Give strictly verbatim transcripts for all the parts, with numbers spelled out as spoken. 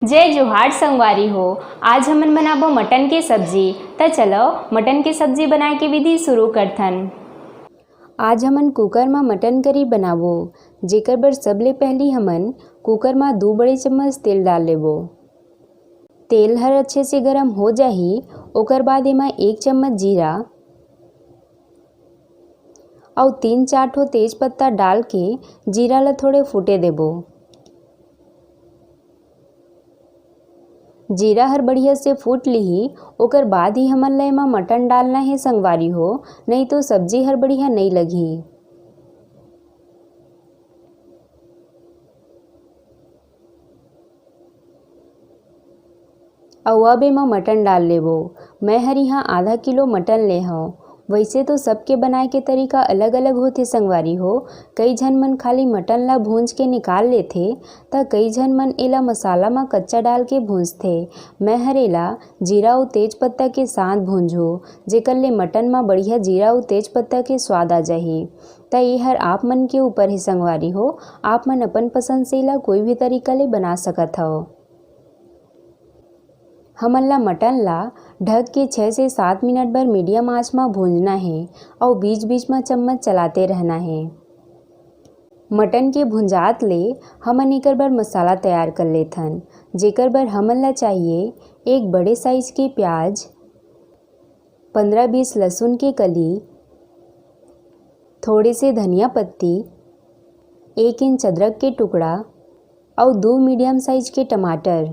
जय जोहार संगवारी हो। आज हमन बनाबो मटन के सब्जी। त चलो, मटन के सब्जी बनाए के विधि शुरू करथन। आज हमन कुकर म मटन करी बनाबो, जेकर बर सबले पहिली हमन कुकर म दू बड़े चम्मच तेल डाल लेबो। तेल हर अच्छे से गरम हो जाही, ओकर बाद एमा एक चम्मच जीरा अउ तीन चार ठो तेज पत्ता डाल के जीरा ल थोड़े फूटे देबो। जीरा हर बढ़िया से फूट लिही, ओकर बाद ही हमन ला एमा मटन डालना हे संगवारी हो, नहीं तो सब्जी हर बढ़िया नई लगही। अउ अब एमा मटन डाल लेबो। मैं हर इहाँ आधा किलो मटन ले हव। वइसे तो सबके बनाए के तरीका अलग-अलग होथे संगवारी हो। कई झन मन खाली मटन ला भूंज के निकाल लेथे, त कई झन मन एला मसाला म कच्चा डाल के भूंजथे। मैं हर एला जीरा अउ तेज पत्ता के साथ भूंजहूँ, जेकर ले मटन म बढ़िया जीरा अउ तेज पत्ता के स्वाद आ जाही। त ए हर आप मन के ऊपर हे संगवारी हो, आप मन अपन पसंद से एला कोई भी तरीका ले बना सकत हव। हमन ला मटन ला ढक के छह से सात मिनट बर मीडियम आंच म भूंजना हे अउ बीच-बीच म चम्मच चलाते रहना हे। मटन के भुंजात ले हमन एकर बर मसाला तैयार कर लेथन, जेकर बर हमन ला चाहिए एक बड़े साइज के प्याज, पंद्रह बीस लहसुन के कली, थोड़े से धनिया पत्ती, एक इंच अदरक के टुकड़ा अउ दू मीडियम साइज के टमाटर।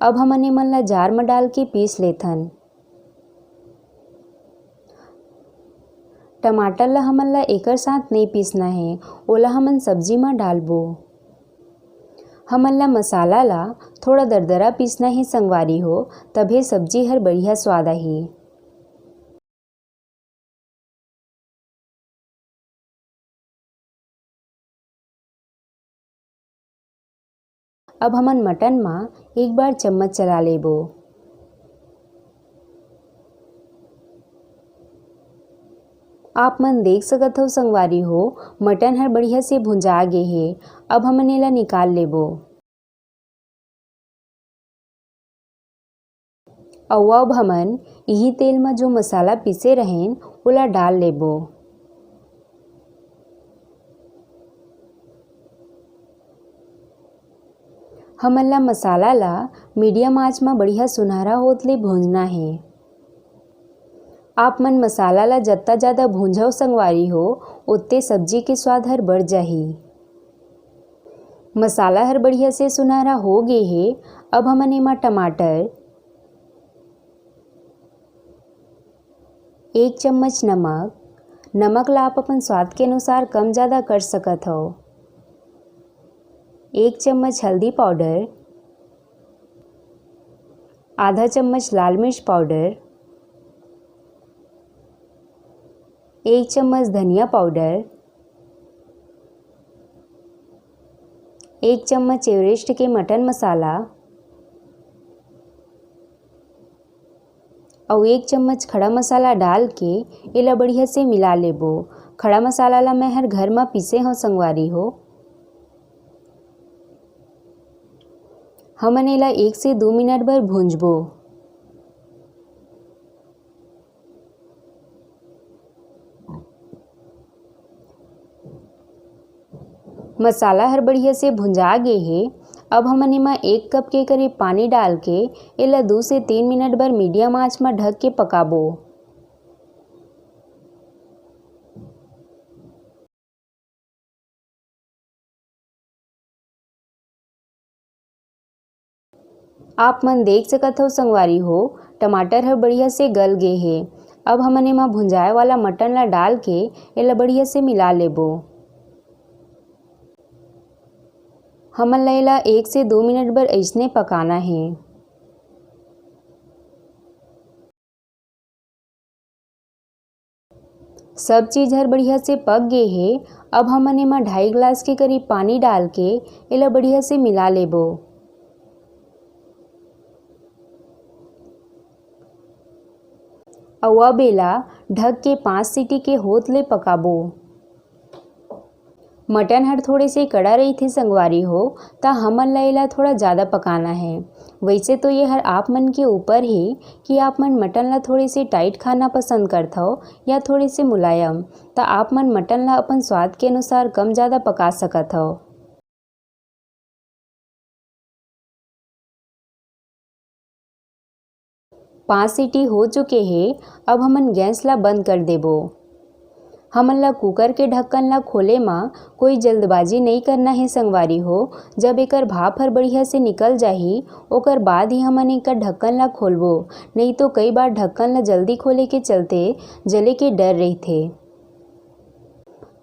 अब हमन एमन ला जार म डाल के पीस लेथन। टमाटर ला हमन ला एकर साथ नई पीसना हे, ओला हमन सब्जी म डालबो। हमन ला मसाला ला थोड़ा दरदरा पीसना हे संगवारी हो, तभे सब्जी हर बढ़िया स्वाद आही। अब हमन मटन म एक बार चम्मच चला लेबो। आप मन देख सकत हव संगवारी हो, मटन हर बढ़िया से भुंजा गे हे। अब हमन एला निकाल लेबो। अउ अब हमन इही तेल म जो मसाला पीसे रहेन, ओला डाल लेबो। हमन ला मसाला ला मीडियम आंच म बढ़िया सुनहरा होत ले भूंजना हे। आप मन मसाला ला जत्ता ज्यादा भूंजव संगवारी हो, ओत्ते सब्जी के स्वाद हर बढ़ जाही। मसाला हर बढ़िया से सुनहरा हो गे हे। अब हमन एमा टमाटर, एक चम्मच नमक, नमक ला आप अपन स्वाद के अनुसार कम ज्यादा कर सकत हव, एक चम्मच हल्दी पाउडर, आधा चम्मच लाल मिर्च पाउडर, एक चम्मच धनिया पाउडर, एक चम्मच एवरेस्ट के मटन मसाला अउ एक चम्मच खड़ा मसाला डाल के एला बढ़िया से मिला लेबो। खड़ा मसाला ला मैं हर घर म पीसे हव संगवारी हो। हमन एला एक से दू मिनट बर भूंजबो। मसाला हर बढ़िया से भुंजा गे हे। अब हमन एमा एक कप के करीब पानी डाल के एला दू से तीन मिनट बर मीडियम आंच म ढक के पकाबो। आप मन देख सकत हव संगवारी हो, टमाटर ह बढ़िया से गल गे हे। अब हमन एमा भुंजाए वाला मटन ला डाल के एला बढ़िया से मिला लेबो। हमन ला एला एक से दो मिनट बर अइसने पकाना हे। सब चीज हर बढ़िया से पक गे हे। अब हमन एमा ढाई गिलास के करीब पानी डाल के एला बढ़िया से मिला लेबो। अउ अब एला ढक के पाँच सीटी के होत ले पकाबो। मटन हर थोड़े से कड़ा रहिथे संगवारी हो, त हमन ला एला थोड़ा ज़्यादा पकाना है। वैसे तो ये हर आप मन के ऊपर हे कि आप मन मटन ला थोड़े से टाइट खाना पसंद करथव या थोड़े से मुलायम, त आप मन मटन ला अपन स्वाद के अनुसार कम ज़्यादा पका सकत हव। पाँच सीटी हो चुके हे, अब हमन गैस ला बंद कर देबो। हमन ला कुकर के ढक्कन ला खोले म कोई जल्दबाजी नई करना हे संगवारी हो। जब एकर भाप हर बढ़िया से निकल जाही, ओकर बाद ही हमन एकर ढक्कन ला खोलबो। नई तो कई बार ढक्कन ला जल्दी खोले के चलते जले के डर रहिथे।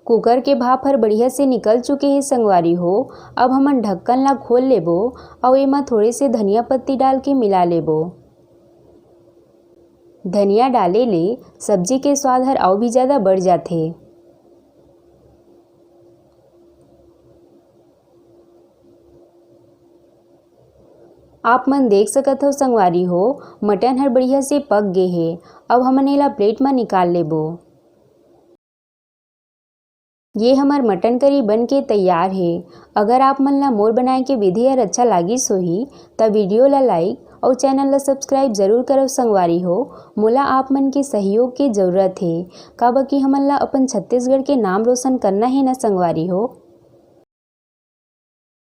कुकर के भाप हर बढ़िया से निकल चुके हे संगवारी हो। अब हमन ढक्कन ला खोल लेबो अउ एमा थोड़े से धनिया पत्ती डाल के मिला लेबो। धनिया डाले ले सब्जी के स्वाद हर अउ भी ज़्यादा बढ़ जाथे। आप मन देख सकत हव संगवारी हो, मटन हर बढ़िया से पक गे हे। अब हमन एला प्लेट म निकाल लेबो। ये हमर मटन करी बन के तैयार हे। अगर आप मन ला मोर बनाए के विधि हर अच्छा लागिस होही, त वीडियो ला लाइक अउ चैनल ला सब्सक्राइब जरूर करव संगवारी हो। मोला आप मन के सहयोग के जरूरत हे, काबर कि हमन ला अपन छत्तीसगढ़ के नाम रोशन करना हे ना संगवारी हो।